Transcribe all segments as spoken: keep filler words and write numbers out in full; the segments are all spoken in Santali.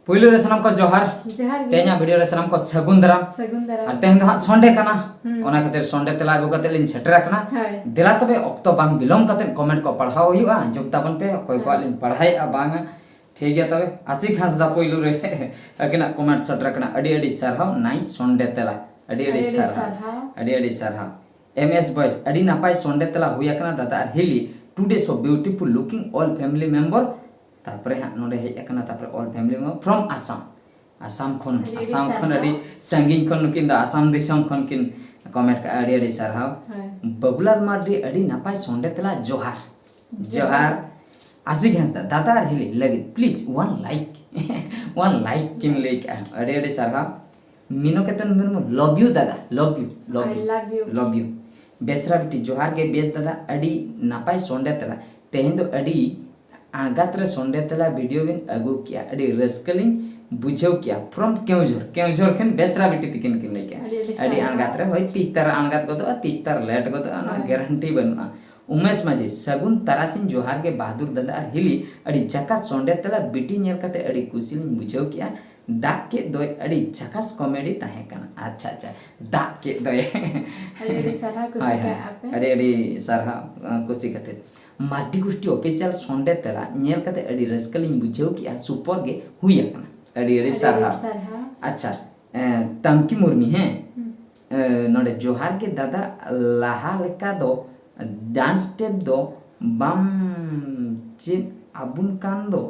ᱯᱩᱭᱞᱩ ᱨᱮ ᱥᱟᱱᱟᱢ ᱠᱚ ᱡᱚᱦᱟᱨ᱾ ᱡᱚᱦᱟᱨ ᱜᱮ᱾ ᱛᱮᱦᱮᱧᱟᱜ ᱵᱷᱤᱰᱤᱭᱳ ᱨᱮ ᱥᱟᱱᱟᱢ ᱠᱚ ᱥᱟᱹᱜᱩᱱ ᱫᱟᱨᱟᱢ᱾ ᱥᱟᱹᱜᱩᱱ ᱫᱟᱨᱟᱢ᱾ ᱟᱨ ᱛᱮᱦᱮᱧ ᱫᱚ ᱦᱟᱸᱜ ᱥᱚᱱᱰᱮ ᱠᱟᱱᱟ, ᱦᱩᱸ᱾ ᱚᱱᱟ ᱠᱷᱟᱹᱛᱤᱨ ᱥᱚᱱᱰᱮ ᱛᱮᱞᱟ ᱟᱹᱜᱩ ᱠᱟᱛᱮ ᱞᱤᱧ ᱥᱮᱴᱮᱨ ᱟᱠᱟᱱᱟ᱾ ᱦᱳᱭ᱾ ᱫᱮᱞᱟ ᱛᱚᱵᱮ ᱚᱠᱛᱚ ᱵᱟᱝ ᱵᱤᱞᱚᱢ ᱠᱟᱛᱮ ᱠᱚᱢᱮᱱᱴ ᱠᱚ ᱯᱟᱲᱦᱟᱣ ᱦᱩᱭᱩᱜᱼᱟ, ᱟᱸᱡᱚᱢ ᱛᱟᱵᱚᱱ ᱯᱮ ᱚᱠᱚᱭ ᱠᱚᱣᱟᱜ ᱦᱮᱸ᱾ ᱞᱤᱧ ᱯᱟᱲᱦᱟᱣᱮᱫᱼᱟ ᱵᱟᱝᱟ᱾ ᱴᱷᱤᱠ ᱜᱮᱭᱟ, ᱛᱚᱵᱮ ᱟᱥᱤᱠ ᱦᱟᱸᱥᱫᱟ ᱯᱩᱭᱞᱩ ᱨᱮ ᱟᱹᱠᱤᱱᱟᱜ ᱠᱚᱢᱮᱱᱴ ᱥᱮᱴᱮᱨ ᱟᱠᱟᱱᱟ, ᱟᱹᱰᱤ ᱟᱹᱰᱤ ᱥᱟᱨᱦᱟᱣ ᱱᱟᱭ ᱥᱚᱱᱰᱮ ᱛᱮᱞᱟ, ᱟᱹᱰᱤ ᱟᱹᱰᱤ ᱟᱹᱰᱤ ᱟᱹᱰᱤ ᱥᱟᱨᱦᱟᱣ᱾ ᱥᱟᱨᱦᱟᱣ᱾ ᱟᱹᱰᱤ ᱟᱹᱰᱤ ᱥᱟᱨᱦᱟᱣ᱾ MS Boys, ᱟᱹᱰᱤ ᱱᱟᱯᱟᱭ ᱥᱚᱱᱰᱮ ᱛᱮᱞᱟ ᱦᱩᱭ ᱟᱠᱟᱱᱟ ᱫᱟᱫᱟ ᱟᱨ ᱦᱤᱞᱤ, today so beautiful looking all family member᱾ ᱛᱟᱨᱯᱚᱨᱮ ᱦᱟᱸᱜ ᱱᱚᱰᱮ ᱦᱮᱡ ᱟᱠᱟᱱᱟ, ᱛᱟᱨᱯᱚᱨᱮ all family member from Assam᱾ Assam ᱠᱷᱚᱱ, ᱟᱹᱰᱤ ᱟᱹᱰᱤ ᱟᱥᱟᱢ ᱠᱷᱚᱱ ᱥᱟᱨᱦᱟᱣ᱾ ᱟᱹᱰᱤ ᱥᱟᱺᱜᱤᱧ ᱠᱷᱚᱱ, ᱱᱩᱠᱤᱱ ᱫᱚ ᱟᱥᱟᱢ ᱫᱤᱥᱚᱢ ᱠᱷᱚᱱ ᱠᱤᱱ ᱠᱚᱢᱮᱱᱴ ᱠᱟᱜᱼᱟ, ᱟᱹᱰᱤ ᱟᱹᱰᱤ ᱥᱟᱨᱦᱟᱣ᱾ ᱦᱳᱭ᱾ ᱵᱟᱵᱩᱞᱟᱞ ᱢᱟᱨᱰᱤ, ᱟᱹᱰᱤ ᱱᱟᱯᱟᱭ ᱥᱚᱱᱰᱮ ᱛᱮᱞᱟ, ᱡᱚᱦᱟᱨ᱾ ᱡᱚᱦᱟᱨ᱾ ᱡᱚᱦᱟᱨ᱾ ᱟᱥᱤᱠ ᱦᱟᱸᱥᱫᱟ, ᱫᱟᱫᱟ ᱟᱨ ᱦᱤᱞᱤ ᱞᱟᱹᱜᱤᱫ please one like, one like ᱠᱤᱱ ᱞᱟᱹᱭ ᱠᱟᱜᱼᱟ, ᱟᱹᱰᱤ ᱟᱹᱰᱤ ᱥᱟᱨᱦᱟᱣ᱾ ᱢᱤᱱᱚᱠᱮᱛᱚᱱ ᱢᱩᱨᱢᱩ, love you ᱫᱟᱫᱟ, love you, love I you, love you᱾ Love you᱾ ᱵᱮᱥᱨᱟ ᱵᱤᱴᱤ, ᱡᱚᱦᱟᱨ ᱜᱮ ᱵᱮᱥ ᱫᱟᱫᱟ, ᱟᱹᱰᱤ ᱱᱟᱯᱟᱭ ᱥᱚᱱᱰᱮ ᱛᱮᱞᱟ᱾ ᱛᱮᱦᱮᱧ ᱫᱚ ᱟᱹᱰᱤ ᱟᱬᱜᱟᱛ ᱨᱮ ᱥᱚᱱᱰᱮ ᱛᱮᱞᱟ ᱵᱷᱤᱰᱤᱭᱳ ᱵᱤᱱ ᱟᱹᱜᱩ ᱠᱮᱜᱼᱟ, ᱟᱹᱰᱤ ᱨᱟᱹᱥᱠᱟᱹ ᱞᱤᱧ ᱵᱩᱡᱷᱟᱹᱣ ᱠᱮᱜᱼᱟ᱾ From ᱠᱮᱣᱡᱷᱚᱨ, ᱠᱮᱣᱡᱷᱚᱨ ᱠᱷᱚᱱ ᱵᱮᱥᱨᱟ ᱵᱤᱴᱤ ᱛᱤᱠᱤᱱ ᱠᱤᱱ ᱞᱟᱹᱭ ᱠᱮᱜᱼᱟ᱾ ᱟᱹᱰᱤ ᱟᱹᱰᱤ ᱟᱹᱰᱤ ᱥᱟᱨᱦᱟᱣ᱾ ᱟᱬᱜᱟᱛ ᱨᱮ, ᱦᱳᱭ ᱛᱤᱥ ᱛᱟᱨᱟ ᱟᱬᱜᱟᱛ ᱜᱚᱫᱚᱜᱼᱟ, ᱛᱤᱥ ᱛᱟᱨ ᱞᱮᱴ ᱜᱚᱫᱚᱜᱼᱟ, ᱚᱱᱟ ᱦᱳᱭ᱾ ᱜᱮᱨᱮᱱᱴᱤ ᱵᱟᱹᱱᱩᱜᱼᱟ᱾ ᱩᱢᱮᱥ ᱢᱟᱹᱡᱷᱤ, ᱥᱟᱹᱜᱩᱱ ᱛᱟᱨᱟᱥᱤᱧ ᱡᱚᱦᱟᱨ ᱜᱮ ᱵᱟᱦᱟᱫᱩᱨ ᱫᱟᱫᱟ ᱟᱨ ᱦᱤᱞᱤ, ᱟᱹᱰᱤ ᱡᱟᱠᱟᱥ ᱥᱚᱱᱰᱮ ᱛᱮᱞᱟ ᱵᱤᱴᱤ ᱧᱮᱞ ᱠᱟᱛᱮ ᱟᱹᱰᱤ ᱠᱩᱥᱤ ᱞᱤᱧ ᱵᱩᱡᱷᱟᱹᱣ ᱠᱮᱜᱼᱟ᱾ ᱫᱟᱜ ᱠᱮᱫ ᱫᱚᱭ, ᱟᱹᱰᱤ ᱡᱟᱠᱟᱥ ᱠᱚᱢᱮᱰᱤ ᱛᱟᱦᱮᱸ ᱠᱟᱱᱟ᱾ ᱟᱪᱪᱷᱟ, ᱟᱪᱪᱷᱟ, ᱫᱟᱜ ᱠᱮᱫ ᱫᱚᱭ᱾ ᱟᱹᱰᱤ ᱟᱹᱰᱤ ᱥᱟᱨᱦᱟᱣ, ᱠᱩᱥᱤ ᱦᱳᱭ, ᱦᱳᱭ᱾ ᱠᱟᱜᱼᱟ ᱯᱮ᱾ ᱟᱹᱰᱤ ᱟᱹᱰᱤ ᱥᱟᱨᱦᱟᱣ, ᱟᱸ, ᱠᱩᱥᱤ ᱠᱟᱛᱮ᱾ ᱢᱟᱨᱰᱤ ᱜᱩᱥᱴᱤ ᱚᱯᱷᱤᱥᱤᱭᱟᱞ ᱥᱚᱱᱰᱮ ᱛᱮᱞᱟ ᱧᱮᱞ ᱠᱟᱛᱮ ᱟᱹᱰᱤ ᱨᱟᱹᱥᱠᱟᱹ ᱞᱤᱧ ᱵᱩᱡᱷᱟᱹᱣ ᱠᱮᱜᱼᱟ, ᱥᱩᱯᱚᱨ ᱜᱮ ᱦᱩᱭ ᱟᱠᱟᱱᱟ᱾ ᱟᱹᱰᱤ ᱟᱹᱰᱤ ᱟᱹᱰᱤ ᱟᱹᱰᱤ ᱥᱟᱨᱦᱟᱣ᱾ ᱥᱟᱨᱦᱟᱣ᱾ ᱟᱪᱪᱷᱟ, ᱮᱸ, ᱛᱟᱢᱠᱤ ᱢᱩᱨᱢᱤ, ᱦᱮᱸ? ᱦᱩᱸ᱾ ᱮᱸ, ᱱᱚᱰᱮ ᱡᱚᱦᱟᱨ ᱜᱮ ᱫᱟᱫᱟ, ᱞᱟᱦᱟ ᱞᱮᱠᱟ ᱫᱚ ᱰᱟᱱᱥ ᱥᱴᱮᱯ ᱫᱚ ᱵᱟᱢ ᱪᱮᱫ ᱟᱵᱚᱱ ᱠᱟᱱ ᱫᱚ,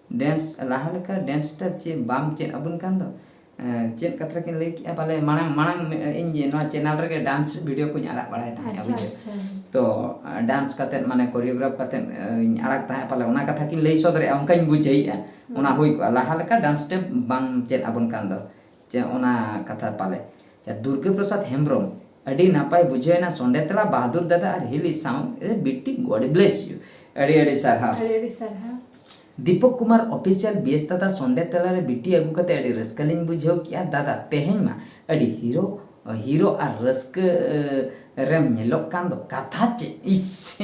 ᱰᱮᱱᱥ ᱞᱟᱦᱟ ᱞᱮᱠᱟ ᱰᱮᱱᱥ ᱥᱴᱮᱯ ᱪᱮᱫ ᱵᱟᱢ ᱪᱮᱫ ᱟᱵᱚᱱ ᱠᱟᱱ ᱫᱚ᱾ ᱮᱸ, ᱪᱮᱫ ᱠᱟᱛᱷᱟ ᱨᱮᱠᱤᱱ ᱞᱟᱹᱭ ᱠᱮᱜᱼᱟ ᱯᱟᱞᱮ, ᱢᱟᱲᱟᱝ, ᱢᱟᱲᱟᱝ ᱢᱮ-, ᱤᱧ ᱱᱚᱣᱟ ᱪᱮᱱᱮᱞ ᱨᱮᱜᱮ ᱰᱟᱱᱥ ᱵᱷᱤᱰᱤᱭᱳ ᱠᱚᱧ ᱟᱲᱟᱜ ᱵᱟᱲᱟᱭ ᱛᱟᱦᱮᱸᱫ, ᱟᱪᱪᱷᱟ, ᱵᱩᱡᱷᱟᱹᱣ᱾ ᱟᱪᱪᱷᱟ᱾ ᱛᱚ, ᱰᱟᱱᱥ ᱠᱟᱛᱮᱫ, ᱢᱟᱱᱮ, ᱠᱳᱨᱤᱭᱳᱜᱨᱟᱯᱷ ᱠᱟᱛᱮᱫ, ᱮᱸ, ᱤᱧ ᱟᱲᱟᱜ ᱛᱟᱦᱮᱸᱫ, ᱯᱟᱞᱮ ᱚᱱᱟ ᱠᱟᱛᱷᱟ ᱠᱤᱱ ᱞᱟᱹᱭ ᱥᱚᱫᱚᱨᱮᱜᱼᱟ, ᱚᱱᱠᱟᱧ ᱵᱩᱡᱷᱟᱹᱣᱮᱜᱼᱟ᱾ ᱚᱱᱟ ᱦᱩᱸ᱾ ᱦᱩᱭ ᱠᱚᱜᱼᱟ, ᱞᱟᱦᱟ ᱞᱮᱠᱟ ᱰᱟᱱᱥ ᱥᱴᱮᱯ ᱵᱟᱝ ᱪᱮᱫ ᱟᱵᱚᱱ ᱠᱟᱱ ᱫᱚ᱾ ᱪᱮ, ᱚᱱᱟ ᱠᱟᱛᱷᱟ ᱯᱟᱞᱮ᱾ ᱪᱮ, ᱫᱩᱨᱜᱟᱹ ᱯᱨᱚᱥᱟᱫᱽ ᱦᱮᱢᱵᱨᱚᱢ, ᱟᱹᱰᱤ ᱱᱟᱯᱟᱭ ᱵᱩᱡᱷᱟᱹᱣᱮᱱᱟ ᱥᱚᱸᱰᱮ ᱛᱮᱞᱟ ᱵᱟᱦᱟᱫᱩᱨ ᱫᱟᱫᱟ ᱟᱨ ᱦᱤᱞᱤ ᱥᱟᱶ, ᱮ, ᱵᱤᱴᱤ, God bless you᱾ ᱟᱹᱰᱤ ᱟᱹᱰᱤ ᱥᱟᱨᱦᱟᱣ᱾ ᱟᱹᱰᱤ ᱟᱹᱰᱤ ᱥᱟᱨᱦᱟᱣ᱾ ᱫᱤᱯᱚᱠ ᱠᱩᱢᱟᱨ ᱚᱯᱷᱤᱥᱤᱭᱟᱞ, ᱵᱮᱥ ᱫᱟᱫᱟ, ᱥᱚᱸᱰᱮ ᱛᱮᱞᱟ ᱨᱮ ᱵᱤᱴᱤ ᱟᱹᱜᱩ ᱠᱟᱛᱮ ᱟᱹᱰᱤ ᱨᱟᱹᱥᱠᱟᱹ ᱞᱤᱧ ᱵᱩᱡᱷᱟᱹᱣ ᱠᱮᱜᱼᱟ᱾ ᱫᱟᱫᱟ, ᱛᱮᱦᱮᱧ ᱢᱟ ᱟᱹᱰᱤ ᱦᱤᱨᱳ, ᱦᱤᱨᱳ ᱟᱨ ᱨᱟᱹᱥᱠᱟᱹ, ᱮ, ᱨᱮᱢ ᱧᱮᱞᱚᱜ ᱠᱟᱱ ᱫᱚ, ᱠᱟᱛᱷᱟ ᱪᱮᱫ? ᱤᱥ᱾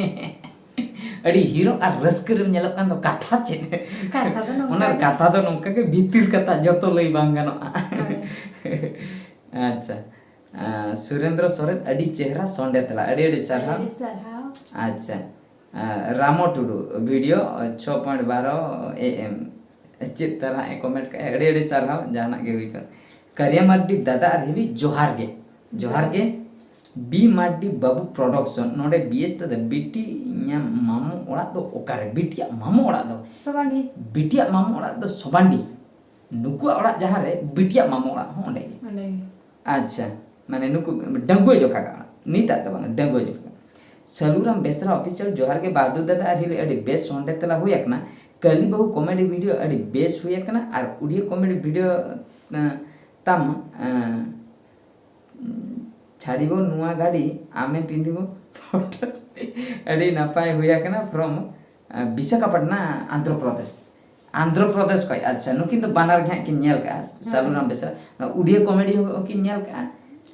ᱟᱹᱰᱤ ᱦᱤᱨᱚᱜ ᱟᱨ ᱨᱟᱹᱥᱠᱟᱹ ᱨᱮᱢ ᱧᱮᱞᱚᱜ ᱠᱟᱱ ᱫᱚ, ᱠᱟᱛᱷᱟ ᱪᱮᱫ? ᱠᱟᱛᱷᱟ ᱫᱚ ᱱᱚᱝᱠᱟ ᱚᱱᱟ ᱜᱮ᱾ ᱠᱟᱛᱷᱟ ᱫᱚ ᱱᱚᱝᱠᱟ ᱜᱮ, ᱵᱷᱤᱛᱤᱨ ᱠᱟᱛᱷᱟ ᱡᱚᱛᱚ ᱞᱟᱹᱭ ᱵᱟᱝ ᱜᱟᱱᱚᱜᱼᱟ᱾ ᱦᱳᱭ᱾ ᱟᱪᱪᱷᱟ᱾ ᱟᱸ, ᱥᱩᱨᱮᱱᱫᱨᱚ ᱥᱚᱨᱮᱱ, ᱟᱹᱰᱤ ᱪᱮᱦᱨᱟ ᱥᱚᱸᱰᱮ ᱛᱮᱞᱟ, ᱟᱹᱰᱤ ᱟᱹᱰᱤ ᱥᱟᱨᱦᱟᱣ᱾ ᱟᱹᱰᱤ ᱥᱟᱨᱦᱟᱣ᱾ ᱟᱪᱪᱷᱟ᱾ ᱟᱸ, ᱨᱟᱢᱚ ᱴᱩᱰᱩ, video ᱪᱷᱚ point ᱵᱟᱨᱚ A M, ᱪᱮᱫ ᱛᱟᱨᱟ ᱮ comment ᱠᱟᱜᱼᱟ, ᱟᱹᱰᱤ ᱟᱹᱰᱤ ᱥᱟᱨᱦᱟᱣ, ᱡᱟᱦᱟᱱᱟᱜ ᱜᱮ ᱦᱩᱭ ᱠᱚᱜ᱾ ᱠᱟᱨᱤᱭᱟ ᱢᱟᱨᱰᱤ ᱫᱟᱫᱟ ᱟᱨ ᱦᱤᱞᱤ, ᱡᱚᱦᱟᱨ ᱜᱮ, ᱡᱚᱦᱟᱨ ᱜᱮ᱾ B ᱢᱟᱨᱰᱤ ᱵᱟᱹᱵᱩ production, ᱱᱚᱰᱮ B S ᱫᱟᱫᱟ, ᱵᱤᱴᱤ ᱧᱟᱢ ᱢᱟᱢᱚ ᱚᱲᱟᱜ ᱫᱚ ᱚᱠᱟᱨᱮ? ᱵᱤᱴᱤᱭᱟᱜ ᱢᱟᱢᱚ ᱚᱲᱟᱜ ᱫᱚ? ᱥᱚᱵᱟᱱᱰᱤ᱾ ᱵᱤᱴᱤᱭᱟᱜ ᱢᱟᱢᱚ ᱚᱲᱟᱜ ᱫᱚ ᱥᱚᱵᱟᱱᱰᱤ᱾ ᱱᱩᱠᱩᱣᱟᱜ ᱚᱲᱟᱜ ᱡᱟᱦᱟᱸ ᱨᱮ, ᱵᱤᱴᱤᱭᱟᱜ ᱢᱟᱢᱚ ᱚᱲᱟᱜ ᱦᱚᱸ ᱚᱸᱰᱮ ᱜᱮ᱾ ᱚᱸᱰᱮ ᱜᱮ᱾ ᱟᱪᱪᱷᱟ, ᱢᱟᱱᱮ ᱱᱩᱠᱩ ᱰᱟᱺᱜᱩᱣᱟᱹ ᱡᱚᱠᱷᱟ ᱜᱮ ᱚᱲᱟᱜ, ᱱᱤᱛᱟᱜ ᱫᱚ ᱵᱟᱝ, ᱰᱟᱺᱜᱩᱣᱟᱹ ᱡᱚᱠᱷᱟ᱾ ᱥᱟᱞᱩᱨᱟᱢ ᱵᱮᱥᱨᱟ official, ᱡᱚᱦᱟᱨ ᱜᱮ ᱵᱟᱦᱟᱫᱩᱨ ᱫᱟᱫᱟ ᱟᱨ ᱦᱤᱞᱤ, ᱟᱹᱰᱤ ᱵᱮᱥ ᱥᱚᱸᱰᱮ ᱛᱮᱞᱟ ᱦᱩᱭ ᱟᱠᱟᱱᱟ᱾ ᱠᱟᱹᱞᱤ ᱵᱟᱹᱦᱩ comedy video ᱟᱹᱰᱤ ᱵᱮᱥ ᱦᱩᱭ ᱟᱠᱟᱱᱟ᱾ ᱟᱨ audio comedy video, ᱮᱸ, ᱛᱟᱢ, ᱮᱸ, ᱪᱷᱟᱲᱤᱵᱚ ᱱᱩᱣᱟ ᱜᱟᱹᱰᱤ, ᱟᱢᱮ ᱯᱤᱸᱫᱤᱵᱚ ᱯᱷᱳᱴᱳ᱾ ᱟᱹᱰᱤ ᱱᱟᱯᱟᱭ ᱦᱩᱭ ᱟᱠᱟᱱᱟ, from, ᱟᱸ, ᱵᱤᱥᱟᱠᱷᱟᱯᱟᱴᱱᱟ, ᱟᱱᱫᱷᱨᱚ ᱯᱨᱚᱫᱮᱥ᱾ ᱟᱱᱫᱷᱨᱚ ᱯᱨᱚᱫᱮᱥ ᱠᱷᱚᱱ᱾ ᱟᱪᱪᱷᱟ, ᱱᱩᱠᱤᱱ ᱫᱚ ᱵᱟᱱᱟᱨ ᱜᱮ ᱦᱟᱸᱜ ᱠᱤᱱ ᱧᱮᱞ ᱠᱟᱜᱼᱟ, ᱦᱮᱸ᱾ ᱥᱟᱞᱩᱨᱟᱢ ᱵᱮᱥᱨᱟ᱾ ᱱᱚᱣᱟ audio comedy ᱦᱚᱸ ᱠᱤᱱ ᱧᱮᱞ ᱠᱟᱜᱼᱟ᱾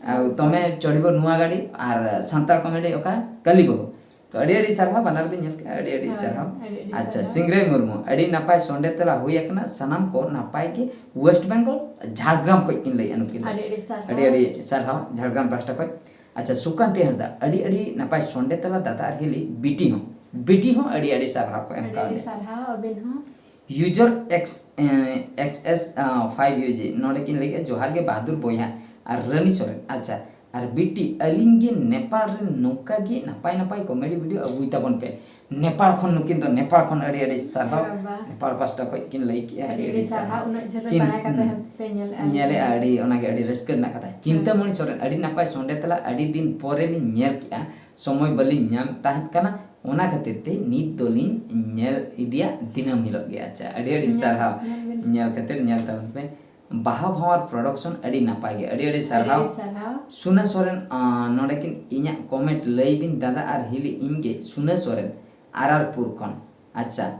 ᱟᱨ ᱟᱪᱪᱷᱟ᱾ ᱫᱚᱢᱮ ᱪᱷᱟᱲᱤᱵᱚ ᱱᱩᱣᱟ ᱜᱟᱹᱰᱤ ᱟᱨ ᱥᱟᱱᱛᱟᱲ comedy ᱚᱠᱟ ᱠᱟᱹᱞᱤ ᱵᱟᱹᱦᱩ᱾ ᱛᱚ, ᱟᱹᱰᱤ ᱟᱹᱰᱤ ᱥᱟᱨᱦᱟᱣ, ᱵᱟᱱᱟᱨ ᱵᱤᱱ ᱧᱮᱞ ᱠᱟᱜᱼᱟ, ᱟᱹᱰᱤ ᱟᱹᱰᱤ ᱦᱳᱭ, ᱥᱟᱨᱦᱟᱣ᱾ ᱟᱹᱰᱤ ᱟᱹᱰᱤ ᱟᱪᱪᱷᱟ, ᱥᱟᱨᱦᱟᱣ᱾ ᱥᱤᱝᱨᱟᱹᱭ ᱢᱩᱨᱢᱩ, ᱟᱹᱰᱤ ᱱᱟᱯᱟᱭ ᱥᱚᱸᱰᱮ ᱛᱮᱞᱟ ᱦᱩᱭ ᱟᱠᱟᱱᱟ, ᱥᱟᱱᱟᱢ ᱠᱚ ᱱᱟᱯᱟᱭ ᱜᱮ᱾ West Bengal, ᱡᱷᱟᱲᱜᱨᱟᱢ ᱠᱷᱚᱱ ᱠᱤᱱ ᱞᱟᱹᱭᱮᱫᱼᱟ ᱱᱩᱠᱤᱱ ᱫᱚ᱾ ᱟᱹᱰᱤ ᱟᱹᱰᱤ ᱥᱟᱨᱦᱟᱣ᱾ ᱟᱹᱰᱤ ᱟᱹᱰᱤ ᱥᱟᱨᱦᱟᱣ, ᱡᱷᱟᱲᱜᱨᱟᱢ ᱯᱟᱦᱴᱟ ᱠᱷᱚᱱ᱾ ᱟᱪᱪᱷᱟ, ᱥᱩᱠᱟᱱᱛᱤ ᱦᱟᱸᱥᱫᱟ, ᱟᱹᱰᱤ ᱟᱹᱰᱤ ᱱᱟᱯᱟᱭ ᱥᱚᱸᱰᱮ ᱛᱮᱞᱟ ᱫᱟᱫᱟ ᱟᱨ ᱦᱤᱞᱤ, ᱵᱤᱴᱤ ᱦᱚᱸ, ᱵᱤᱴᱤ ᱦᱚᱸ ᱟᱹᱰᱤ ᱟᱹᱰᱤ ᱥᱟᱨᱦᱟᱣ ᱠᱚ ᱮᱢ ᱟᱹᱰᱤ ᱟᱹᱰᱤ ᱠᱟᱣᱫᱮᱭᱟ᱾ ᱥᱟᱨᱦᱟᱣ ᱟᱹᱵᱤᱱ ᱦᱚᱸ᱾ User X, ᱮᱸ, X S, ᱟᱸ, five U G ᱱᱚᱰᱮ ᱠᱤᱱ ᱞᱟᱹᱭᱮᱫᱼᱟ, "ᱡᱚᱦᱟᱨ ᱜᱮ ᱵᱟᱦᱟᱫᱩᱨ ᱵᱚᱭᱦᱟ ᱟᱨ ᱨᱟᱹᱱᱤ ᱥᱚᱨᱮᱱ᱾" ᱟᱪᱪᱷᱟ, ᱟᱨ ᱵᱤᱴᱤ, ᱟᱹᱞᱤᱧ ᱜᱮ ᱱᱮᱯᱟᱲ ᱨᱮ ᱱᱚᱝᱠᱟ ᱜᱮ ᱱᱟᱯᱟᱭ ᱱᱟᱯᱟᱭ comedy video ᱟᱹᱜᱩᱭ ᱛᱟᱵᱚᱱ ᱯᱮ᱾ ᱱᱮᱯᱟᱲ ᱠᱷᱚᱱ, ᱱᱩᱠᱤᱱ ᱫᱚ ᱱᱮᱯᱟᱲ ᱠᱷᱚᱱ ᱟᱹᱰᱤ ᱟᱹᱰᱤ ᱥᱟᱨᱦᱟᱣ᱾ ᱦᱮᱸ ᱵᱟᱵᱟ᱾ ᱱᱮᱯᱟᱲ ᱯᱟᱥᱴᱟ ᱠᱷᱚᱱ ᱠᱤᱱ ᱞᱟᱹᱭ ᱠᱮᱜᱼᱟ, ᱟᱹᱰᱤ ᱟᱹᱰᱤ ᱟᱹᱰᱤ ᱥᱟᱨᱦᱟᱣ᱾ ᱥᱟᱨᱦᱟᱣ, ᱩᱱᱟᱹᱜ ᱡᱷᱟᱹᱞ ᱨᱮ ᱪᱤᱱ-, ᱛᱟᱦᱮᱸ ᱠᱟᱛᱮ ᱦᱩᱸ᱾ ᱦᱚᱸ ᱯᱮ ᱧᱮᱞᱮᱜᱼᱟ᱾ ᱧᱮᱞᱮᱜᱼᱟ, ᱟᱹᱰᱤ, ᱚᱱᱟᱜᱮ ᱟᱹᱰᱤ ᱨᱟᱹᱥᱠᱟᱹ ᱨᱮᱱᱟᱜ ᱠᱟᱛᱷᱟ᱾ ᱦᱮᱸ᱾ ᱪᱤᱱᱛᱟᱹᱢᱚᱬᱤ ᱥᱚᱨᱮᱱ, ᱟᱹᱰᱤ ᱱᱟᱯᱟᱭ ᱥᱚᱸᱰᱮ ᱛᱮᱞᱟ, ᱟᱹᱰᱤ ᱫᱤᱱ ᱯᱚᱨᱮ ᱞᱤᱧ ᱧᱮᱞ ᱠᱮᱜᱼᱟ, ᱥᱚᱢᱚᱭ ᱵᱟᱹᱞᱤᱧ ᱧᱟᱢ ᱛᱟᱦᱮᱸᱫ ᱠᱟᱱᱟ, ᱚᱱᱟ ᱠᱷᱟᱹᱛᱤᱨ ᱛᱮ ᱱᱤᱛ ᱫᱚᱞᱤᱧ ᱧᱮᱞ ᱤᱫᱤᱭᱟ ᱫᱤᱱᱟᱹᱢ ᱦᱤᱞᱳᱜ ᱜᱮ᱾ ᱟᱪᱪᱷᱟ, ᱟᱹᱰᱤ ᱟᱹᱰᱤ ᱧᱮᱞ, ᱥᱟᱨᱦᱟᱣ᱾ ᱧᱮᱞ ᱵᱤᱱ᱾ ᱧᱮᱞ ᱠᱟᱛᱮ ᱧᱮᱞ ᱛᱟᱵᱚᱱ ᱯᱮ᱾ ᱵᱟᱦᱟ ᱵᱷᱟᱶᱟᱨ production, ᱟᱹᱰᱤ ᱱᱟᱯᱟᱭ ᱜᱮ, ᱟᱹᱰᱤ ᱟᱹᱰᱤ ᱟᱹᱰᱤ ᱥᱟᱨᱦᱟᱣ᱾ ᱟᱹᱰᱤ ᱥᱟᱨᱦᱟᱣ᱾ ᱥᱩᱱᱟᱹ ᱥᱚᱨᱮᱱ, ᱟᱸ, ᱱᱚᱰᱮ ᱠᱤᱱ ᱤᱧᱟᱹᱜ comment ᱞᱟᱹᱭ ᱵᱤᱱ ᱫᱟᱫᱟ ᱟᱨ ᱦᱤᱞᱤ, ᱤᱧ ᱜᱮ ᱥᱩᱱᱟᱹ ᱥᱚᱨᱮᱱ, ᱟᱨᱟᱨᱯᱩᱨ ᱠᱷᱚᱱ᱾ ᱟᱪᱪᱷᱟ,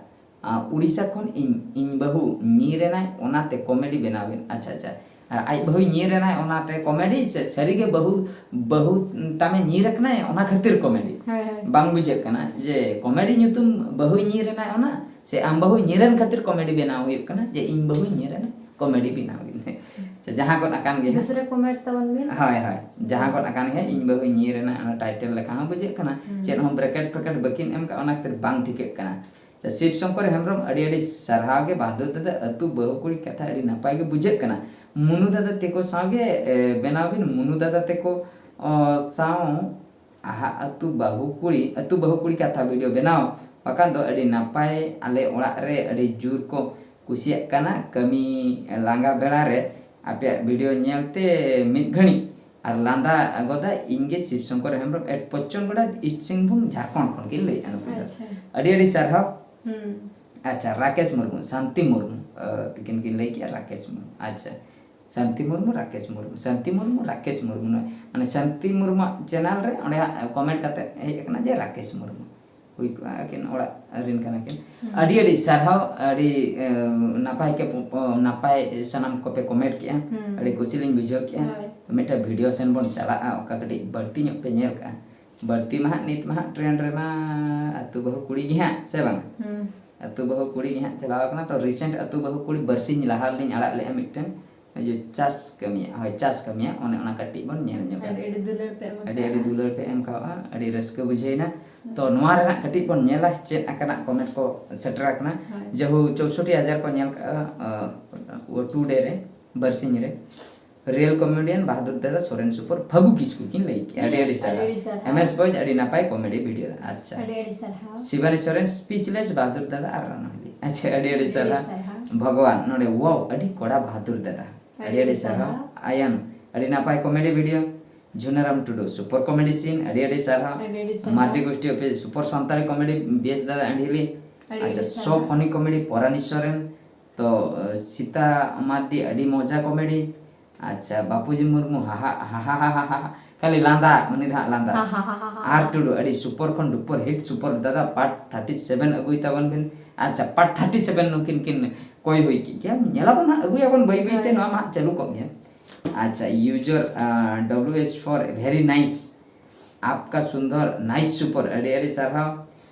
ᱟᱸ, ᱩᱲᱤᱥᱥᱟ ᱠᱷᱚᱱ ᱤᱧ, ᱤᱧ ᱵᱟᱹᱦᱩ ᱧᱤᱨ ᱮᱱᱟᱭ, ᱚᱱᱟᱛᱮ comedy ᱵᱮᱱᱟᱣ ᱵᱤᱱ᱾ ᱟᱪᱪᱷᱟ, ᱟᱪᱪᱷᱟ, ᱟᱡ ᱵᱟᱹᱦᱩᱭ ᱧᱤᱨ ᱮᱱᱟᱭ ᱚᱱᱟᱛᱮ ᱠᱚᱢᱮᱰᱤ, ᱥᱮ ᱥᱟᱹᱨᱤᱜᱮ ᱵᱟᱹᱦᱩ, ᱵᱟᱹᱦᱩ ᱛᱟᱢᱮ ᱧᱤᱨ ᱟᱠᱟᱱᱟᱭ ᱚᱱᱟ ᱠᱷᱟᱹᱛᱤᱨ ᱠᱚᱢᱮᱰᱤ? ᱦᱳᱭ, ᱦᱳᱭ᱾ ᱵᱟᱝ ᱵᱩᱡᱷᱟᱹᱜ ᱠᱟᱱᱟ ᱡᱮ ᱠᱚᱢᱮᱰᱤ ᱧᱩᱛᱩᱢ ᱵᱟᱹᱦᱩᱭ ᱧᱤᱨ ᱮᱱᱟᱭ ᱚᱱᱟ, ᱥᱮ ᱟᱢ ᱵᱟᱹᱦᱩᱭ ᱧᱤᱨ ᱮᱱ ᱠᱷᱟᱹᱛᱤᱨ ᱠᱚᱢᱮᱰᱤ ᱵᱮᱱᱟᱣ ᱦᱩᱭᱩᱜ ᱠᱟᱱᱟ ᱡᱮ ᱤᱧ ᱵᱟᱹᱦᱩᱭ ᱧᱤᱨ ᱮᱱᱟ, ᱠᱚᱢᱮᱰᱤ ᱵᱮᱱᱟᱣ ᱦᱩᱭᱩᱜ ᱠᱟᱱᱟ? ᱥᱮ ᱡᱟᱦᱟᱸ ᱠᱚ ᱟᱠᱟᱱ ᱜᱮ᱾ ᱫᱩᱥᱨᱟ ᱠᱚᱢᱮᱱᱴ ᱛᱟᱵᱚᱱ ᱵᱤᱱ᱾ ᱦᱳᱭ, ᱦᱳᱭ, ᱡᱟᱦᱟᱸ ᱠᱚ ᱟᱠᱟᱱ ᱜᱮ, ᱤᱧ ᱵᱟᱹᱦᱩᱭ ᱧᱤᱨ ᱮᱱᱟ, ᱚᱱᱟ ᱴᱟᱭᱴᱮᱞ ᱞᱮᱠᱟ ᱦᱚᱸ ᱵᱩᱡᱷᱟᱹᱜ ᱠᱟᱱᱟ᱾ ᱦᱩᱸ᱾ ᱪᱮᱫ ᱦᱚᱸ ᱵᱨᱮᱠᱮᱴ ᱯᱷᱨᱮᱠᱮᱴ ᱵᱟᱹᱠᱤᱱ ᱮᱢ ᱠᱟᱜ, ᱚᱱᱟ ᱠᱷᱟᱹᱛᱤᱨ ᱵᱟᱝ ᱴᱷᱤᱠᱟᱹᱜ ᱠᱟᱱᱟ᱾ ᱥᱮ ᱥᱤᱵ ᱥᱚᱝᱠᱚᱨ ᱦᱮᱢᱵᱨᱚᱢ, ᱟᱹᱰᱤ ᱟᱹᱰᱤ ᱥᱟᱨᱦᱟᱣ ᱜᱮ ᱵᱟᱦᱟᱫᱩᱨ ᱫᱟᱫᱟ, ᱟᱹᱛᱩ ᱵᱟᱹᱦᱩ ᱠᱩᱲᱤ ᱠᱟᱛᱷᱟ ᱟᱹᱰᱤ ᱱᱟᱯᱟᱭ ᱜᱮ ᱵᱩᱡᱷᱟᱹᱜ ᱠᱟᱱᱟ᱾ ᱢᱩᱱᱩ ᱫᱟᱫᱟ ᱛᱮᱠᱚ ᱥᱟᱶ ᱜᱮ, ᱮ, ᱵᱮᱱᱟᱣ ᱵᱤᱱ, ᱢᱩᱱᱩ ᱫᱟᱫᱟ ᱛᱮᱠᱚ, ᱚ, ᱥᱟᱶ ᱟᱦᱟ ᱟᱹᱛᱩ ᱵᱟᱹᱦᱩ ᱠᱩᱲᱤ, ᱟᱹᱛᱩ ᱵᱟᱹᱦᱩ ᱠᱩᱲᱤ ᱠᱟᱛᱷᱟ ᱵᱷᱤᱰᱤᱭᱳ ᱵᱮᱱᱟᱣ, ᱵᱟᱠᱷᱟᱱ ᱫᱚ ᱟᱹᱰᱤ ᱱᱟᱯᱟᱭ᱾ ᱟᱞᱮ ᱚᱲᱟᱜ ᱨᱮ ᱟᱹᱰᱤ ᱡᱳᱨ ᱠᱚ ᱠᱩᱥᱤᱭᱟᱜ ᱠᱟᱱᱟ᱾ ᱠᱟᱹᱢᱤ ᱞᱟᱸᱜᱟ ᱵᱮᱲᱟ ᱨᱮ ᱟᱯᱮᱭᱟᱜ ᱵᱷᱤᱰᱤᱭᱳ ᱧᱮᱞ ᱛᱮ ᱢᱤᱫ ᱜᱷᱟᱹᱲᱤᱡ ᱟᱨ ᱞᱟᱸᱫᱟ ᱜᱚᱫᱟ ᱤᱧ ᱜᱮ ᱥᱤᱵ ᱥᱚᱝᱠᱚᱨ ᱦᱮᱢᱵᱨᱚᱢ at ᱯᱚᱪᱪᱚᱱᱜᱚᱰᱟ, ᱤᱥᱴ ᱥᱤᱝᱵᱷᱩᱢ, ᱡᱷᱟᱨᱠᱷᱚᱸᱰ ᱠᱷᱚᱱ ᱠᱤᱱ ᱞᱟᱹᱭᱮᱫᱼᱟ ᱱᱩᱠᱤᱱ ᱫᱚ᱾ ᱟᱪᱪᱷᱟ᱾ ᱟᱹᱰᱤ ᱟᱹᱰᱤ ᱥᱟᱨᱦᱟᱣ᱾ ᱦᱩᱸ᱾ ᱟᱪᱪᱷᱟ, ᱨᱟᱠᱮᱥ ᱢᱩᱨᱢᱩ, ᱥᱟᱱᱛᱤ ᱢᱩᱨᱢᱩ, ᱟᱹ, ᱛᱤᱠᱤᱱ ᱠᱤᱱ ᱞᱟᱹᱭ ᱠᱮᱜᱼᱟ, ᱨᱟᱠᱮᱥ ᱢᱩᱨᱢᱩ᱾ ᱟᱪᱪᱷᱟ, ᱥᱟᱱᱛᱤ ᱢᱩᱨᱢᱩ, ᱨᱟᱠᱮᱥ ᱢᱩᱨᱢᱩ, ᱥᱟᱱᱛᱤ ᱢᱩᱨᱢᱩ, ᱨᱟᱠᱮᱥ ᱢᱩᱨᱢᱩ, ᱱᱚᱜᱼᱚᱭ, ᱢᱟᱱᱮ, ᱥᱟᱱᱛᱤ ᱢᱩᱨᱢᱩᱣᱟᱜ ᱪᱮᱱᱮᱞ ᱨᱮ ᱚᱸᱰᱮ ᱦᱟᱸᱜ ᱠᱚᱢᱮᱱᱴ ᱠᱟᱛᱮ ᱦᱮᱡ ᱟᱠᱟᱱᱟ ᱡᱮ ᱨᱟᱠᱮᱥ ᱢᱩᱨᱢᱩ ᱦᱩᱭ ᱠᱚᱜᱼᱟ, ᱟᱹᱠᱤᱱ ᱚᱲᱟᱜ ᱨᱮᱱ ᱠᱟᱱᱟ ᱠᱤᱱ᱾ ᱦᱩᱸ᱾ ᱟᱹᱰᱤ ᱟᱹᱰᱤ ᱥᱟᱨᱦᱟᱣ, ᱟᱹᱰᱤ, ᱮ, ᱱᱟᱯᱟᱭ ᱠᱮ ᱯᱚ-, ᱯᱚ-, ᱱᱟᱯᱟᱭ ᱥᱟᱱᱟᱢ ᱠᱚᱯᱮ ᱠᱚᱢᱮᱱᱴ ᱠᱮᱜᱼᱟ, ᱦᱩᱸ᱾ ᱟᱹᱰᱤ ᱠᱩᱥᱤ ᱞᱤᱧ ᱵᱩᱡᱷᱟᱹᱣ ᱠᱮᱜᱼᱟ᱾ ᱦᱳᱭ᱾ ᱢᱤᱫᱴᱟᱝ ᱵᱷᱤᱰᱤᱭᱳ ᱥᱮᱱ ᱵᱚᱱ ᱪᱟᱞᱟᱜᱼᱟ, ᱚᱠᱟ ᱠᱟᱹᱴᱤᱡ ᱵᱟᱹᱲᱛᱤ ᱧᱚᱜ ᱯᱮ ᱧᱮᱞ ᱠᱟᱜᱼᱟ᱾ ᱵᱟᱹᱲᱛᱤ ᱢᱟ ᱦᱟᱸᱜ ᱱᱤᱛ ᱢᱟ ᱦᱟᱸᱜ ᱴᱨᱮᱱᱰ ᱨᱮᱢᱟ ᱟᱹᱛᱩ ᱵᱟᱹᱦᱩ ᱠᱩᱲᱤ ᱜᱮ ᱦᱟᱸᱜ, ᱥᱮ ᱵᱟᱝ? ᱦᱩᱸ᱾ ᱟᱹᱛᱩ ᱵᱟᱹᱦᱩ ᱠᱩᱲᱤ ᱜᱮ ᱦᱟᱸᱜ ᱪᱟᱞᱟᱣ ᱟᱠᱟᱱᱟ᱾ ᱛᱚ, ᱨᱤᱥᱮᱱᱴ ᱟᱹᱛᱩ ᱵᱟᱹᱦᱩ ᱠᱩᱲᱤ ᱵᱟᱨᱥᱤᱧ ᱞᱟᱦᱟ ᱨᱮᱞᱤᱧ ᱟᱲᱟᱜ ᱞᱮᱜᱼᱟ ᱢᱤᱫᱴᱟᱝ, ᱚᱱᱮ ᱡᱮ ᱪᱟᱥ ᱠᱟᱹᱢᱤᱭᱟᱹ, ᱦᱳᱭ, ᱪᱟᱥ ᱠᱟᱹᱢᱤᱭᱟᱹ, ᱚᱱᱮ ᱚᱱᱟ ᱠᱟᱹᱴᱤᱡ ᱵᱚᱱ ᱧᱮᱞ ᱧᱚᱜᱟ᱾ ᱟᱹᱰᱤ ᱟᱹᱰᱤ ᱫᱩᱞᱟᱹᱲ ᱯᱮ ᱮᱢ ᱟᱹᱰᱤ ᱟᱹᱰᱤ ᱠᱟᱜᱼᱟ᱾ ᱫᱩᱞᱟᱹᱲ ᱯᱮ ᱮᱢ ᱠᱟᱜᱼᱟ, ᱟᱹᱰᱤ ᱨᱟᱹᱥᱠᱟᱹ ᱵᱩᱡᱷᱟᱹᱣᱮᱱᱟ᱾ ᱛᱚ, ᱦᱩᱸ᱾ ᱱᱚᱣᱟ ᱨᱮᱱᱟᱜ ᱠᱟᱹᱴᱤᱡ ᱵᱚᱱ ᱧᱮᱞᱟ ᱪᱮᱫ ᱟᱠᱟᱱᱟᱜ ᱠᱚᱢᱮᱱᱴ ᱠᱚ ᱥᱮᱴᱮᱨ ᱟᱠᱟᱱᱟ᱾ ᱦᱳᱭ᱾ ᱡᱟᱦᱳ, ᱪᱳᱥᱚᱴᱴᱤ ᱦᱟᱡᱟᱨ ᱠᱚ ᱧᱮᱞ ᱠᱟᱜᱼᱟ, ᱟᱸ, ᱴᱩ ᱰᱮ ᱨᱮ, ᱵᱟᱨᱥᱤᱧ ᱨᱮ᱾ ᱨᱤᱭᱮᱞ ᱠᱚᱢᱮᱰᱤᱭᱟᱱ ᱵᱟᱦᱟᱫᱩᱨ ᱫᱟᱫᱟ ᱥᱚᱨᱮᱱ ᱥᱩᱯᱩᱨ ᱯᱷᱟᱹᱜᱩ ᱠᱤᱥᱠᱩ ᱠᱤᱱ ᱞᱟᱹᱭ ᱠᱮᱜᱼᱟ᱾ ᱟᱹᱰᱤ ᱟᱹᱰᱤ ᱥᱟᱨᱦᱟᱣ᱾ ᱟᱹᱰᱤ ᱟᱹᱰᱤ ᱥᱟᱨᱦᱟᱣ᱾ M S Boys, ᱟᱹᱰᱤ ᱱᱟᱯᱟᱭ ᱠᱚᱢᱮᱰᱤ ᱵᱷᱤᱰᱤᱭᱳ᱾ ᱟᱪᱪᱷᱟ᱾ ᱟᱹᱰᱤ ᱟᱹᱰᱤ ᱥᱟᱨᱦᱟᱣ᱾ ᱥᱤᱵᱟᱱᱤ ᱥᱚᱨᱮᱱ, ᱥᱯᱤᱪᱞᱮᱥ ᱵᱟᱦᱟᱫᱩᱨ ᱫᱟᱫᱟ ᱟᱨ ᱨᱟᱱᱟ ᱦᱤᱞᱤ᱾ ᱟᱪᱪᱷᱟ, ᱟᱹᱰᱤ ᱟᱹᱰᱤ ᱟᱹᱰᱤ ᱟᱹᱰᱤ ᱥᱟᱨᱦᱟᱣ᱾ ᱥᱟᱨᱦᱟᱣ᱾ ᱵᱷᱚᱜᱽᱣᱟᱱ, ᱱᱚᱰᱮ wow, ᱟᱹᱰᱤ ᱠᱚᱲᱟ ᱵᱟᱦᱟᱫᱩᱨ ᱫᱟᱫᱟ᱾ ᱟᱹᱰᱤ ᱟᱹᱰᱤ ᱟᱹᱰᱤ ᱥᱟᱨᱦᱟᱣ᱾ ᱥᱟᱨᱦᱟᱣ᱾ ᱟᱭᱟᱱ, ᱟᱹᱰᱤ ᱱᱟᱯᱟᱭ comedy video. Jhunaram Tudu, super comedy scene, ᱟᱹᱰᱤ ᱟᱹᱰᱤ ᱥᱟᱨᱦᱟᱣ᱾ ᱟᱹᱰᱤ ᱟᱹᱰᱤ ᱥᱟᱨᱦᱟᱣ᱾ ᱢᱟᱨᱰᱤ ᱜᱳᱥᱴᱤ ᱚᱯᱷᱤᱥ, ᱥᱩᱯᱟᱨ ᱥᱟᱱᱛᱟᱲᱤ ᱠᱚᱢᱮᱰᱤ, ᱵᱮᱥ ᱫᱟᱫᱟ ᱟᱹᱰᱤ ᱦᱤᱞᱤ᱾ ᱟᱹᱰᱤ ᱟᱪᱪᱷᱟ, ᱟᱹᱰᱤ ᱥᱚ ᱥᱟᱨᱦᱟᱣ᱾ ᱯᱷᱚᱱᱤ ᱠᱚᱢᱮᱰᱤ, ᱯᱚᱨᱟᱱᱤ ᱥᱚᱨᱮᱱ᱾ ᱛᱚ, ᱥᱤᱛᱟ ᱢᱟᱨᱰᱤ, ᱟᱹᱰᱤ ᱢᱚᱡᱟ ᱠᱚᱢᱮᱰᱤ᱾ ᱟᱪᱪᱷᱟ, ᱵᱟᱯᱩᱡᱤ ᱢᱩᱨᱢᱩ, ᱦᱟ ᱦᱟ ᱦᱟ ᱦᱟ ᱦᱟ ᱦᱟ, ᱠᱷᱟᱹᱞᱤ ᱞᱟᱸᱫᱟ, ᱩᱱᱤ ᱫᱚ ᱦᱟᱸᱜ ᱞᱟᱸᱫᱟ᱾ ᱦᱟ ᱦᱟ ᱦᱟ ᱦᱟ ᱦᱟ᱾ ᱟᱨ ᱴᱩᱰᱩ, ᱟᱹᱰᱤ ᱥᱩᱯᱚᱨ ᱠᱷᱚᱱ ᱰᱩᱯᱚᱨ ᱦᱤᱴ ᱥᱩᱯᱚᱨ ᱫᱟᱫᱟ, ᱯᱟᱨᱴ ᱛᱷᱟᱨᱴᱤ ᱥᱮᱵᱷᱮᱱ ᱟᱹᱜᱩᱭ ᱛᱟᱵᱚᱱ ᱵᱤᱱ᱾ ᱟᱪᱪᱷᱟ, ᱯᱟᱨᱴ ᱛᱷᱟᱨᱴᱤ ᱥᱮᱵᱷᱮᱱ ᱱᱩᱠᱤᱱ ᱠᱤᱱ ᱦᱳᱭ, ᱦᱩᱭ ᱠᱮᱫ ᱜᱮᱭᱟ, ᱧᱮᱞᱟᱵᱚᱱ ᱦᱟᱸᱜ, ᱟᱹᱜᱩᱭᱟᱵᱚᱱ ᱵᱟᱹᱭ ᱵᱟᱹᱭ ᱛᱮ, ᱦᱳᱭ᱾ ᱱᱚᱣᱟ ᱢᱟ ᱦᱟᱸᱜ ᱪᱟᱹᱞᱩ ᱠᱚᱜ ᱜᱮᱭᱟ᱾ ᱟᱪᱪᱷᱟ, user, ᱟᱸ, W H four very nice, ᱟᱯᱠᱟ ᱥᱩᱱᱫᱚᱨ, nice, super, ᱟᱹᱰᱤ ᱟᱹᱰᱤ ᱥᱟᱨᱦᱟᱣ᱾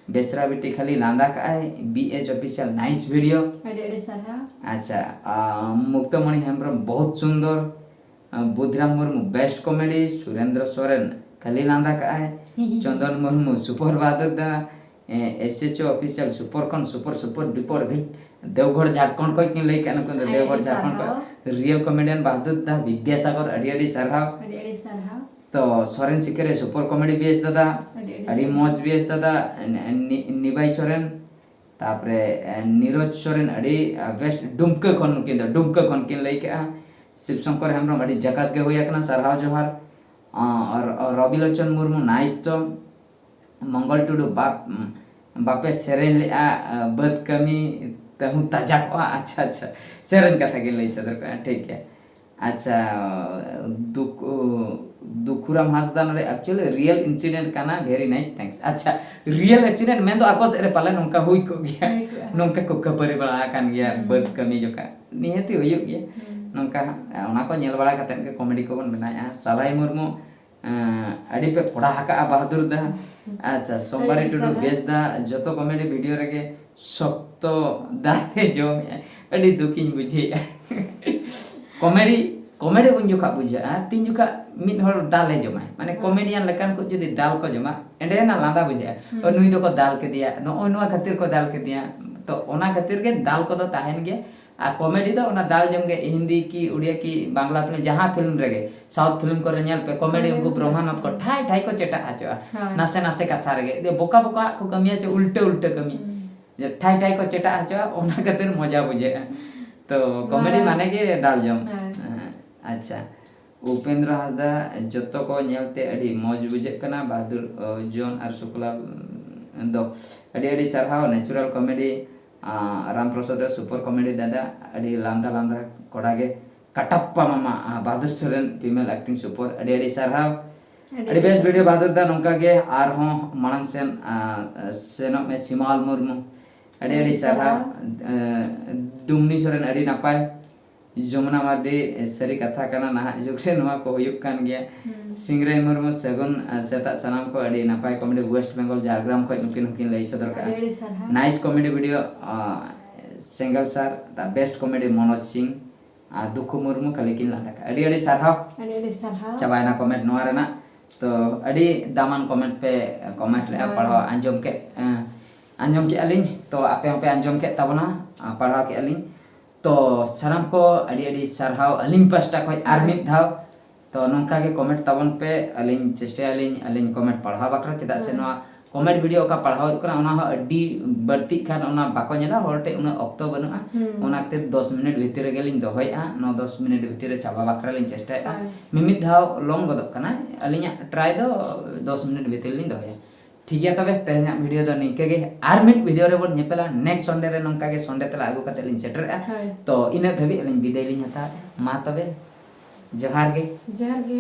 ᱵᱮᱥᱨᱟ ᱵᱤᱴᱤ ᱠᱷᱟᱹᱞᱤ ᱞᱟᱸᱫᱟ ᱠᱟᱜᱼᱟᱭ, B H Official, nice video᱾ ᱟᱹᱰᱤ ᱟᱹᱰᱤ ᱥᱟᱨᱦᱟᱣ᱾ ᱟᱪᱪᱷᱟ, ᱟᱸ, ᱢᱩᱠᱛᱚᱢᱚᱬᱤ ᱦᱮᱢᱵᱨᱚᱢ, ᱵᱚᱦᱩᱛ ᱥᱩᱱᱫᱚᱨ᱾ ᱟᱸ, ᱵᱩᱫᱷᱨᱟᱢ ᱢᱩᱨᱢᱩ, best comedy᱾ ᱥᱩᱨᱮᱱᱫᱨᱚ ᱥᱚᱨᱮᱱ, ᱠᱷᱟᱹᱞᱤ ᱞᱟᱸᱫᱟ ᱠᱟᱜᱼᱟᱭ᱾ ᱪᱚᱱᱫᱚᱱ ᱢᱩᱨᱢᱩ, super ᱵᱟᱦᱟᱫᱩᱨ ᱫᱟ᱾ ᱮ, S H O Official, super ᱠᱷᱚᱱ super, super duper hit᱾ ᱫᱮᱣᱜᱷᱚᱲ Jharkhand ᱠᱷᱚᱱ ᱠᱤᱱ ᱞᱟᱹᱭ ᱠᱟᱜᱼᱟ ᱱᱩᱠᱤᱱ ᱫᱚ, ᱟᱹᱰᱤ ᱫᱮᱣᱜᱷᱚᱲ ᱟᱹᱰᱤ ᱡᱷᱟᱲᱠᱷᱚᱸᱰ ᱠᱷᱚᱱ᱾ ᱥᱟᱨᱦᱟᱣ᱾ Real comedian ᱵᱟᱦᱟᱫᱩᱨ ᱫᱟ, ᱵᱤᱫᱽᱭᱟᱥᱟᱜᱚᱨ, ᱟᱹᱰᱤ ᱟᱹᱰᱤ ᱥᱟᱨᱦᱟᱣ᱾ ᱟᱹᱰᱤ ᱟᱹᱰᱤ ᱥᱟᱨᱦᱟᱣ᱾ ᱛᱚ, ᱥᱚᱨᱮᱱ ᱥᱤᱠᱟᱹᱨᱤᱭᱟᱹ, super comedy ᱵᱮᱥ ᱫᱟᱫᱟ, ᱟᱹᱰᱤ ᱟᱹᱰᱤ ᱟᱹᱰᱤ ᱥᱟᱨᱦᱟᱣ᱾ ᱢᱚᱡᱽ ᱵᱮᱥ ᱫᱟᱫᱟ, ᱱᱤ-, ᱱᱤᱵᱟᱭ ᱥᱚᱨᱮᱱ, ᱛᱟᱯᱚᱨᱮ, ᱮ, ᱱᱤᱨᱚᱡᱽ ᱥᱚᱨᱮᱱ, ᱟᱹᱰᱤ, ᱮ, best, ᱰᱩᱢᱠᱟᱹ ᱠᱷᱚᱱ ᱱᱩᱠᱤᱱ ᱫᱚ, ᱰᱩᱢᱠᱟ ᱠᱷᱚᱱ ᱠᱤᱱ ᱞᱟᱹᱭ ᱠᱟᱜᱼᱟ᱾ ᱥᱤᱵ ᱥᱚᱝᱠᱚᱨ ᱦᱮᱢᱵᱨᱚᱢ, ᱟᱹᱰᱤ ᱡᱟᱠᱟᱥ ᱜᱮ ᱦᱩᱭ ᱟᱠᱟᱱᱟ, ᱥᱟᱨᱦᱟᱣ ᱡᱚᱦᱟᱨ᱾ ᱟᱨ, ᱟᱨ ᱨᱚᱵᱤᱞᱳᱪᱚᱱ ᱢᱩᱨᱢᱩ, nice ᱛᱚ᱾ ᱢᱚᱝᱜᱚᱞ ᱴᱩᱰᱩ, ᱵᱟᱯ-, ᱵᱟᱯᱮ ᱥᱮᱨᱮᱧ ᱞᱮᱜᱼᱟ, ᱵᱟᱹᱫᱽ ᱠᱟᱹᱢᱤ ᱛᱟᱹᱦᱩ ᱛᱟᱡᱟ ᱠᱚᱜᱼᱟ᱾ ᱟᱪᱪᱷᱟ, ᱟᱪᱪᱷᱟ, ᱥᱮᱨᱮᱧ ᱠᱟᱛᱷᱟ ᱜᱮ ᱞᱟᱹᱭ ᱥᱚᱫᱚᱨ ᱠᱟᱜᱼᱟ, ᱴᱷᱤᱠ ᱜᱮᱭᱟ᱾ ᱟᱪᱪᱷᱟ, ᱫᱩᱠ-, ᱫᱩᱠᱷᱩᱨᱟᱢ ᱦᱟᱸᱥᱫᱟ ᱱᱚᱰᱮ actually real incident ᱠᱟᱱᱟ, very nice, thanks᱾ ᱟᱪᱪᱷᱟ, real accident ᱢᱮᱱᱫᱚ ᱟᱠᱚ ᱥᱮᱫ ᱨᱮ ᱯᱟᱞᱮ ᱱᱚᱝᱠᱟ ᱦᱩᱭ ᱠᱚᱜ ᱜᱮᱭᱟ᱾ ᱦᱩᱭ ᱠᱚᱜᱼᱟ᱾ ᱱᱚᱝᱠᱟ ᱠᱚ ᱠᱷᱟᱹᱯᱟᱹᱨᱤ ᱵᱟᱲᱟ ᱟᱠᱟᱱ ᱜᱮᱭᱟ, ᱦᱩᱸ᱾ ᱵᱟᱹᱫᱽ ᱠᱟᱹᱢᱤ ᱡᱚᱠᱷᱟ᱾ ᱱᱤᱦᱟᱹᱛᱤ ᱦᱩᱭᱩᱜ ᱜᱮᱭᱟ᱾ ᱦᱩᱸ᱾ ᱱᱚᱝᱠᱟ ᱦᱟᱸᱜ, ᱚᱱᱟ ᱠᱚ ᱧᱮᱞ ᱵᱟᱲᱟ ᱠᱟᱛᱮᱫ ᱜᱮ comedy ᱠᱚᱵᱚᱱ ᱵᱮᱱᱟᱣᱮᱫᱼᱟ᱾ ᱥᱟᱞᱟᱭ ᱢᱩᱨᱢᱩ, ᱮᱸ, ᱟᱹᱰᱤ ᱯᱮ ᱠᱚᱲᱟ ᱟᱠᱟᱜᱼᱟ ᱵᱟᱦᱟᱫᱩᱨ ᱫᱟ᱾ ᱟᱪᱪᱷᱟ, ᱥᱳᱢᱵᱟᱨᱤ ᱟᱹᱰᱤ ᱴᱩᱰᱩ, ᱥᱟᱨᱦᱟᱣ᱾ ᱵᱮᱥ ᱫᱟ, ᱡᱚᱛᱚ comedy video ᱨᱮᱜᱮ ᱥᱚᱠᱛᱚ ᱫᱟᱞᱮ ᱡᱚᱢᱮᱜᱼᱟ, ᱟᱹᱰᱤ ᱫᱩᱠᱤᱧ ᱵᱩᱡᱷᱟᱹᱣᱮᱜᱼᱟ᱾ Comedy, comedy ᱩᱱ ᱡᱚᱠᱷᱟ ᱵᱩᱡᱷᱟᱹᱜᱼᱟ, ᱛᱤᱱ ᱡᱚᱠᱷᱟ ᱢᱤᱫ ᱦᱚᱲ ᱫᱟᱞᱮ ᱡᱚᱢᱟᱭ, ᱢᱟᱱᱮ ᱦᱮᱸ᱾ Comedian ᱞᱮᱠᱟᱱ ᱠᱚ ᱡᱩᱫᱤ ᱫᱟᱞ ᱠᱚ ᱡᱚᱢᱟ, ᱮᱸᱰᱮᱱᱟᱜ ᱞᱟᱸᱫᱟ ᱵᱩᱡᱷᱟᱹᱜᱼᱟ᱾ ᱦᱩᱸ᱾ ᱱᱩᱭ ᱫᱚᱠᱚ ᱫᱟᱞ ᱠᱮᱫᱮᱭᱟ, ᱱᱚᱜᱼᱚᱭ ᱱᱚᱣᱟ ᱠᱷᱟᱹᱛᱤᱨ ᱠᱚ ᱫᱟᱞ ᱠᱮᱫᱮᱭᱟ᱾ ᱛᱚ, ᱚᱱᱟ ᱠᱷᱟᱹᱛᱤᱨ ᱜᱮ ᱫᱟᱞ ᱠᱚᱫᱚ ᱛᱟᱦᱮᱱ ᱜᱮᱭᱟ᱾ ᱟᱨ comedy ᱫᱚ ᱚᱱᱟ ᱫᱟᱞ ᱡᱚᱢ ᱜᱮ, ᱦᱤᱱᱫᱤ ᱠᱤ ᱩᱲᱤᱭᱟ ᱠᱤ ᱵᱟᱝᱞᱟ film, ᱡᱟᱦᱟᱸ film ᱨᱮᱜᱮ, South film ᱠᱚᱨᱮ ᱧᱮᱞ ᱯᱮ, comedy ᱦᱳᱭ, ᱩᱱᱠᱩ ᱦᱳᱭ᱾ ᱵᱨᱚᱦᱢᱟᱱᱚᱱᱫ ᱠᱚ ᱴᱷᱟᱭ ᱴᱷᱟᱭ ᱠᱚ ᱪᱮᱴᱟᱜ ᱦᱚᱪᱚᱜᱼᱟ᱾ ᱦᱳᱭ᱾ ᱱᱟᱥᱮ ᱱᱟᱥᱮ ᱠᱟᱛᱷᱟ ᱨᱮᱜᱮ, ᱡᱮ ᱵᱚᱠᱟ ᱵᱚᱠᱟ ᱟᱜ ᱠᱚ ᱠᱟᱹᱢᱤᱭᱟ ᱥᱮ ᱩᱞᱴᱟᱹ ᱩᱞᱴᱟᱹ ᱠᱟᱹᱢᱤ᱾ ᱦᱩᱸ᱾ ᱡᱮ ᱴᱷᱟᱭ ᱴᱷᱟᱭ ᱠᱚ ᱪᱮᱴᱟᱜ ᱦᱚᱪᱚᱜᱼᱟ, ᱚᱱᱟ ᱠᱷᱟᱹᱛᱤᱨ ᱢᱚᱡᱟ ᱵᱩᱡᱷᱟᱹᱜᱼᱟ᱾ ᱛᱚ, comedy ᱦᱳᱭ᱾ ᱢᱟᱱᱮ ᱜᱮ ᱫᱟᱞ ᱡᱚᱢ᱾ ᱦᱳᱭ᱾ ᱦᱮᱸ, ᱟᱪᱪᱷᱟ᱾ ᱩᱯᱮᱱᱫᱨᱚ ᱦᱟᱸᱥᱫᱟ, ᱡᱚᱛᱚ ᱠᱚ ᱧᱮᱞᱛᱮ ᱟᱹᱰᱤ ᱢᱚᱡᱽ ᱵᱩᱡᱷᱟᱹᱜ ᱠᱟᱱᱟ᱾ ᱵᱟᱦᱟᱫᱩᱨ, ᱚ, ᱡᱚᱱ ᱟᱨ ᱥᱩᱠᱞᱟ, ᱩᱢ, ᱫᱚ ᱟᱹᱰᱤ ᱟᱹᱰᱤ ᱥᱟᱨᱦᱟᱣ, natural comedy᱾ ᱟᱸ, ᱨᱟᱢ ᱯᱨᱚᱥᱟᱫᱽ ᱫᱚ super comedy ᱫᱟᱫᱟ, ᱟᱹᱰᱤ ᱞᱟᱸᱫᱟ ᱞᱟᱸᱫᱟ ᱠᱚᱲᱟ ᱜᱮ᱾ ᱠᱟᱴᱟᱯᱯᱟ ᱢᱟᱢᱟ, ᱟᱸ, ᱵᱟᱦᱟᱫᱩᱨ ᱥᱚᱨᱮᱱ, female acting super, ᱟᱹᱰᱤ ᱟᱹᱰᱤ ᱥᱟᱨᱦᱟᱣ᱾ ᱟᱹᱰᱤ ᱟᱹᱰᱤ ᱟᱹᱰᱤ ᱵᱮᱥ ᱥᱟᱨᱦᱟᱣ᱾ Video ᱵᱟᱦᱟᱫᱩᱨ ᱫᱟ, ᱱᱚᱝᱠᱟ ᱜᱮ ᱟᱨᱦᱚᱸ ᱢᱟᱲᱟᱝ ᱥᱮᱱ, ᱟᱸ, ᱥᱮᱱᱚᱜ ᱢᱮ᱾ ᱥᱤᱢᱟᱞ ᱢᱩᱨᱢᱩ, ᱟᱹᱰᱤ ᱟᱹᱰᱤ ᱥᱟᱨᱦᱟᱣ᱾ ᱮ, ᱰᱩᱢᱱᱤ ᱥᱚᱨᱮᱱ ᱟᱹᱰᱤ ᱱᱟᱯᱟᱭ᱾ ᱡᱚᱢᱩᱱᱟ ᱢᱟᱨᱰᱤ, ᱥᱟᱹᱨᱤ ᱠᱟᱛᱷᱟ ᱠᱟᱱᱟ, ᱱᱟᱦᱟᱜ ᱡᱩᱜᱽ ᱨᱮ ᱱᱚᱣᱟ ᱠᱚ ᱦᱩᱭᱩᱜ ᱠᱟᱱ ᱜᱮᱭᱟ᱾ ᱦᱩᱸ᱾ ᱥᱤᱝᱨᱟᱹᱭ ᱢᱩᱨᱢᱩ, ᱥᱟᱹᱜᱩᱱ, ᱟ, ᱥᱮᱛᱟᱜ ᱥᱟᱱᱟᱢ ᱠᱚ, ᱟᱹᱰᱤ ᱱᱟᱯᱟᱭ comedy, West Bengal ᱡᱷᱟᱲᱜᱨᱟᱢ ᱠᱷᱚᱱ ᱱᱩᱠᱤᱱ ᱦᱚᱸᱠᱤᱱ ᱞᱟᱹᱭ ᱥᱚᱫᱚᱨ ᱠᱟᱜᱼᱟ᱾ ᱟᱹᱰᱤ ᱟᱹᱰᱤ ᱥᱟᱨᱦᱟᱣ᱾ Nice comedy video, ᱟ, ᱥᱮᱸᱜᱮᱞ sir, the best comedy Manoj ᱥᱤᱝ, ᱟᱨ ᱫᱩᱠᱷᱩ ᱢᱩᱨᱢᱩ ᱠᱷᱟᱹᱞᱤ ᱠᱤᱱ ᱞᱟᱸᱫᱟ ᱠᱟᱜᱼᱟ᱾ ᱟᱹᱰᱤ ᱟᱹᱰᱤ ᱥᱟᱨᱦᱟᱣ᱾ ᱟᱹᱰᱤ ᱟᱹᱰᱤ ᱥᱟᱨᱦᱟᱣ᱾ ᱪᱟᱵᱟᱭᱮᱱᱟ comment ᱱᱚᱣᱟ ᱨᱮᱱᱟᱜ᱾ ᱛᱚ ᱟᱹᱰᱤ ᱫᱟᱢᱟᱱ comment ᱯᱮ comment ᱞᱮᱜᱼᱟ, ᱦᱳᱭ᱾ ᱯᱟᱲᱦᱟᱣ ᱟᱸᱡᱚᱢ ᱠᱮᱫ, ᱮ, ᱟᱸᱡᱚᱢ ᱠᱮᱜᱼᱟ ᱞᱤᱧ, ᱛᱚ ᱟᱯᱮ ᱦᱚᱸᱯᱮ ᱟᱸᱡᱚᱢ ᱠᱮᱫ ᱛᱟᱵᱚᱱᱟ, ᱟ, ᱯᱟᱲᱦᱟᱣ ᱠᱮᱜᱼᱟ ᱞᱤᱧ᱾ ᱛᱚ ᱥᱟᱱᱟᱢ ᱠᱚ ᱟᱹᱰᱤ ᱟᱹᱰᱤ ᱥᱟᱨᱦᱟᱣ ᱟᱹᱞᱤᱧ ᱯᱟᱦᱴᱟ ᱠᱷᱚᱱ ᱟᱨ ᱢᱤᱫ ᱫᱷᱟᱣ᱾ ᱛᱚ ᱱᱚᱝᱠᱟ ᱜᱮ comment ᱛᱟᱵᱚᱱ ᱯᱮ, ᱟᱹᱞᱤᱧ ᱪᱮᱥᱴᱟᱭᱟᱞᱤᱧ ᱟᱹᱞᱤᱧ comment ᱯᱟᱲᱦᱟᱣ ᱵᱟᱠᱷᱨᱟ, ᱪᱮᱫᱟᱜ ᱥᱮ ᱦᱳᱭ᱾ ᱱᱚᱣᱟ comment video ᱚᱠᱟ ᱯᱟᱲᱦᱟᱣ ᱦᱩᱭᱩᱜ ᱠᱟᱱᱟ ᱚᱱᱟ ᱦᱚᱸ ᱟᱹᱰᱤ ᱵᱟᱹᱲᱛᱤᱜ ᱠᱷᱟᱱ ᱚᱱᱟ ᱵᱟᱠᱚ ᱧᱮᱞᱟ, ᱦᱚᱲ ᱴᱷᱮᱱ ᱩᱱᱟᱹᱜ ᱚᱠᱛᱚ ᱵᱟᱹᱱᱩᱜᱼᱟ᱾ ᱦᱩᱸ᱾ ᱚᱱᱟ ᱠᱷᱟᱹᱛᱤᱨ ᱫᱚᱥ ᱢᱤᱱᱤᱴ ᱵᱷᱤᱛᱤᱨ ᱨᱮᱜᱮ ᱞᱤᱧ ᱫᱚᱦᱚᱭᱮᱫᱼᱟ, ᱱᱚᱣᱟ ᱫᱚᱥ ᱢᱤᱱᱤᱴ ᱵᱷᱤᱛᱤᱨ ᱨᱮ ᱪᱟᱵᱟ ᱵᱟᱠᱷᱨᱟ ᱞᱤᱧ ᱪᱮᱥᱴᱟᱭᱮᱫᱼᱟ᱾ ᱦᱳᱭ᱾ ᱢᱤᱢᱤᱫ ᱫᱷᱟᱣ long ᱜᱚᱫᱚᱜ ᱠᱟᱱᱟ, ᱟᱹᱞᱤᱧᱟᱜ try ᱫᱚ ᱫᱚᱥ ᱢᱤᱱᱤᱴ ᱵᱷᱤᱛᱤᱨ ᱞᱤᱧ ᱫᱚᱦᱚᱭᱟ᱾ ᱴᱷᱤᱠ ᱜᱮᱭᱟ, ᱛᱚᱵᱮ ᱛᱮᱦᱮᱧᱟᱜ video ᱫᱚ ᱱᱤᱝᱠᱟᱹ ᱜᱮ, ᱟᱨ ᱢᱤᱫ video ᱨᱮᱵᱚᱱ ᱧᱮᱯᱮᱞᱟ next Sunday ᱨᱮ, ᱱᱚᱝᱠᱟ ᱜᱮ Sunday ᱛᱮᱞᱟ ᱟᱹᱜᱩ ᱠᱟᱛᱮ ᱞᱤᱧ ᱥᱮᱴᱮᱨᱮᱜᱼᱟ᱾ ᱦᱳᱭ᱾ ᱛᱚ ᱤᱱᱟᱹ ᱫᱷᱟᱹᱵᱤᱡ ᱟᱹᱞᱤᱧ ᱵᱤᱫᱟᱹᱭ ᱞᱤᱧ ᱦᱟᱛᱟᱣᱟ᱾ ᱢᱟ ᱛᱚᱵᱮ, ᱡᱚᱦᱟᱨ ᱜᱮ᱾ ᱡᱚᱦᱟᱨ ᱜᱮ᱾